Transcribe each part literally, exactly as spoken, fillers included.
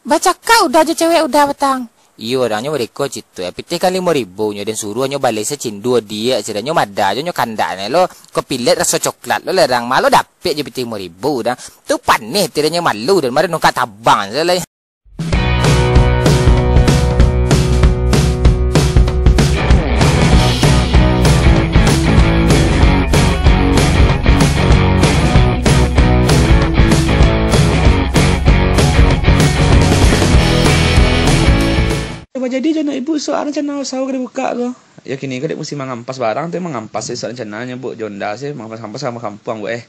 Bacakak Uda jo cewek Uda patang. Iyo, orangnyo mereko cito, eh. Pitih kan limo ribu nyo, den suruah nyo baleh sacindu diak, ciro nyo mada jo nyo kandak ne lo, kopilet raso coklat lo lerang, malo dapek jo pitih limo ribu dah. Tu paneh tirenyo malu, dan mari nungkak tabang se lai. Coba jadi jo nak ibu, so rencana usaha ka dibuka ko. Yo, kini ko dek musim mangampas barang tu, mangampas se so rencananyo, Bu, jo Uda se, mangampas-ngampas ka kampuang, Bu, eh.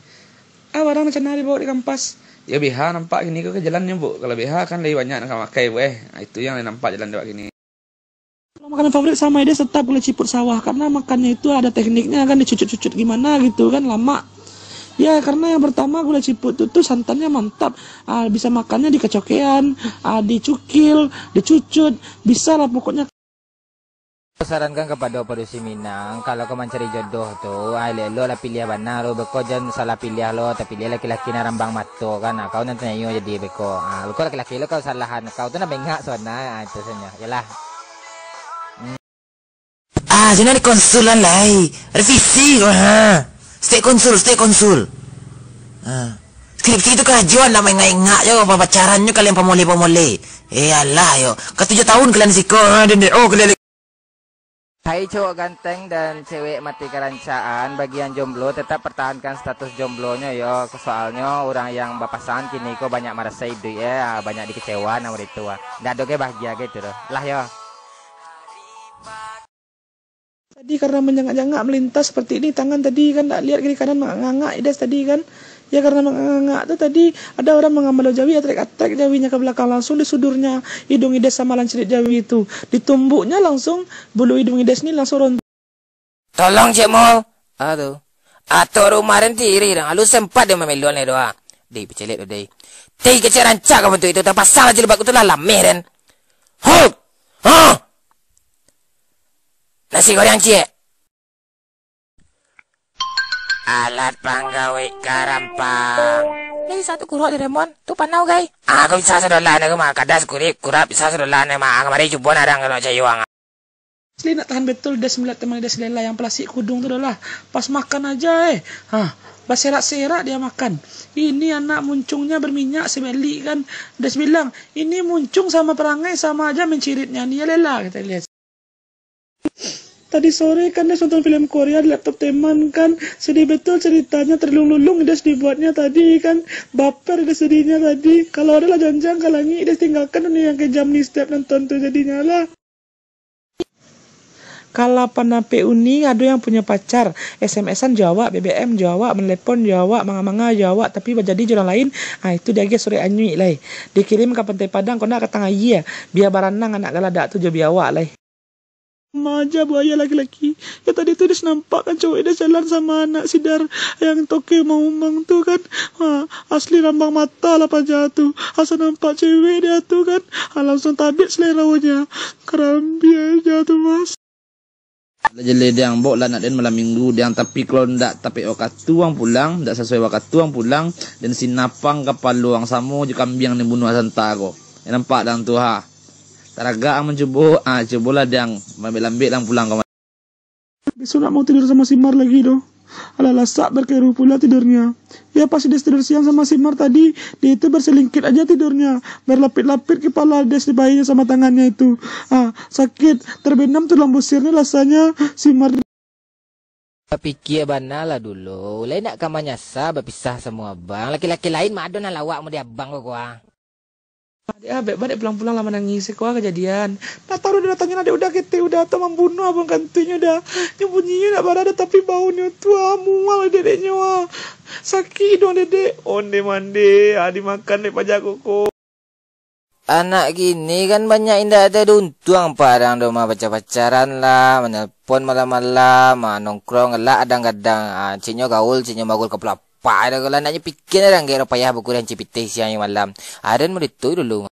Ah, barang nan cana dibaok di kampas. Yo, B H nampak kini ko ka jalannyo, Bu. Kalau B H kan labiah banyak nan ka makai, Bu, eh. Ah, itu yang labiah nampak jalan dek awak kini. Kalau makanan favorit samo Ides tetap gulai ciput sawah, karena makannyo itu ada tekniknya kan, dicucut-cucut gimana gitu kan, lamak. Ya, karena yang pertama gulai ciput tu, tu santannyo mantap. Ah, bisa makannyo di kacokean, ah, dicukil, dicucut, bisa lah pokoknya. Sarankan kapado padusi Minang, kalau ka mancari jodoh tu, ah, elok-elok lah piliah bana tu, beko jan salah piliah lo, tapiliah laki-laki nan rambang mato kan. Ah, kau nan tanyayo jadi beko. Ah, kau laki-laki lo kau salahan, kau tu nan bengak sona, ah, itu sajo. Yalah. Ah, sini ada konsul lah, lai. Revisi kau, ha. Stek konsul, stek konsul. Ha. Skripsi tu karajo, nak maengak-engak jo, papacaran jo kalian pamoleh-pamoleh. Eh, alah, yo. Ka tujuah tahun kalian siko, ha, den, den. Oh, kalian. Hai cowok ganteng dan cewek mati karancaan, bagi yang jomblo, tetap pertahankan status jomblonyo, yo. Soalnyo, urang yang bapasangan kini ko banyak marasa iduik, eh, banyak dikecewa, nah, itu, ah. Ndak ado ge bahagia ge tu, doh. Lah, yo. Tadi karena menjangak-jangak melintas seperti ini, tangan tadi kan ndak lihat kiri kanan mangangak Ides tadi kan. Ya, karena mangangak tu tadi ada orang mangambalo jawi, atrek-atrek jawinya ke belakang, langsung disudurnya hidung Ides sama lancirik jawi itu. Ditumbuknya langsung bulu hidung Ides ni langsung rontok. Tolong, Cek Mul. Aduh. Atok rumah den tiri dah. Lalu sempat dia mamelon ni doa. Dek, pecelek tu, dek. Teh kecek rancak ka bantuak itu, tapasang lah jilbab tu lah lameh den. Hop! Hah! Nasi goreng ciek. Alat panggawik karampang. Ni satu kurok di Remon. Tu panau, gai. Ah, kau bisa sadolah ni mah. Kadas kurip, kurap bisa sadolah ni mah. Kamari cubo narang kalau cayuang. Asli nak tahan betul Des melihat teman Des Lela yang palasik kudung tu doh lah. Pas makan aja eh. Hah, baserak-serak dia makan. Ini anak muncungnya berminyak sebalik kan. Des bilang, "Ini muncung sama perangai sama aja menciritnya nih ya Lela," kata Des. Tadi sore kan Des nonton film Korea di laptop teman kan. Sedih betul ceritanya, terlulung-lulung Des dibuatnya tadi kan. Baper Des sedihnya tadi. Kalau adalah janjang ka langik Des tinggalkan dunia yang kejam ni setiap nonton tu jadinya lah. Kalau panapek Uni, ado yang punyo pacar, S M S-an jo awak, B B M jo awak, menelepon jo awak, manga-manga jo awak, tapi bajadi jo urang lain, ah, itu diagiah surek anyuik lai. Dikirim ka Pantai Padang, kok ndak ka Tangah Aia, bia baranang anak galadak tu jo biawak lai. Sama aja buaya laki-laki. Ya tadi tu Des nampak kan cowok Des jalan sama anak sidar yang toke maumang tu kan. Ha, asli lambang mata lah paja tu. Asa nampak cewek dia tu kan. Ha, langsung tabik seleronyo. Karambia aja tu, Mas. Lah jeleh diang, bok lah nak den malam minggu diang, tapi kalau ndak tapek wakatu ang pulang, ndak sasuai wakatu ang pulang, den sinapang kapalo ang samo jo kambiang den bunuah santa ko. Eh, nampak dang tu, ha. Taragak ang mancubo, ah, cubolah diang, lambek-lambek lang pulang ka. Besok ndak mau tidur sama si Mar lagi doh. Alah, lasak berkeruh pula tidurnya. Ya, pas Des tidur siang sama si Mar tadi, dia itu berselingkit aja tidurnya, berlapik-lapik kepala Des di bahinya sama tangannya itu. Ah, sakit, terbenam tulang busirnya rasanya si Mar. Bapikia bana lah dulu, lai nak ka manyasa bapisah samo abang, laki-laki lain ma ado nan lawak mode abang ko, kua. Dek ah, bek ba dek pulang-pulang lah manangih, siko ah kajadian. Ndak tahu doh datangnyo lah dek Uda ketek, Uda tu mambunuah abang kantuinyo dah. Nyo bunyinyo ndak bara doh, tapi baunyo tu ah, mual dedeknyo ah. Sakik iduang dedek. Onde mande, ah, dimakan dek paja koko. Anak kini kan banyak indak ado untuang parang doh, mah pacar-pacaran lah, manelpon malam-malam, ah, nongkrong lah kadang-kadang, ah, ciknyo gaul, ciknyo bagul, kapalo apak dah, kalau anaknyo pikia dah, anggek payah bakurang cipiteh siang jo malam. Aden mode tu dulu.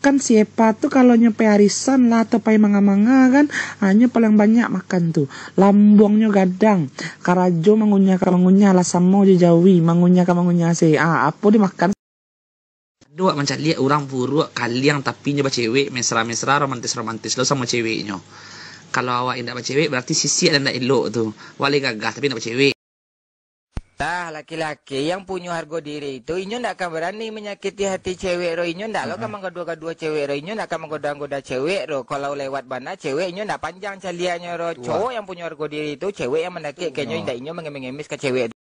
Kan si Epa tu kalau nyo pai arisan lah atau pai manga-manga kan, ah, nyo paling banyak makan tu. Lambuangnyo gadang, karajo mangunyah ka mangunyah lah samo jo jawi, mangunyah ka mangunyah se. Ah, apo dimakan. Ado awak mancaliak urang buruak, kaliang, tapi inyo bacewek, mesra-mesra, romantis-romantis lo samo ceweknyo. Kalau awak indak bacewek, berarti sisiak nan indak elok tu. Awak lai gagah, tapi indak bacewek. Tah, laki-laki yang punyo hargo diri tu, inyo ndak akan barani manyakiti hati cewek ro, inyo ndak lo ka manggaduah-gaduah cewek ro, inyo ndak akan manggoda-goda cewek ro. Kalau lewat bana cewek, inyo ndak panjang caliaknyo ro. Cowok yang punyo hargo diri tu, cewek yang mandakek ka inyo, indak inyo mangemis-ngemis ka cewek tu.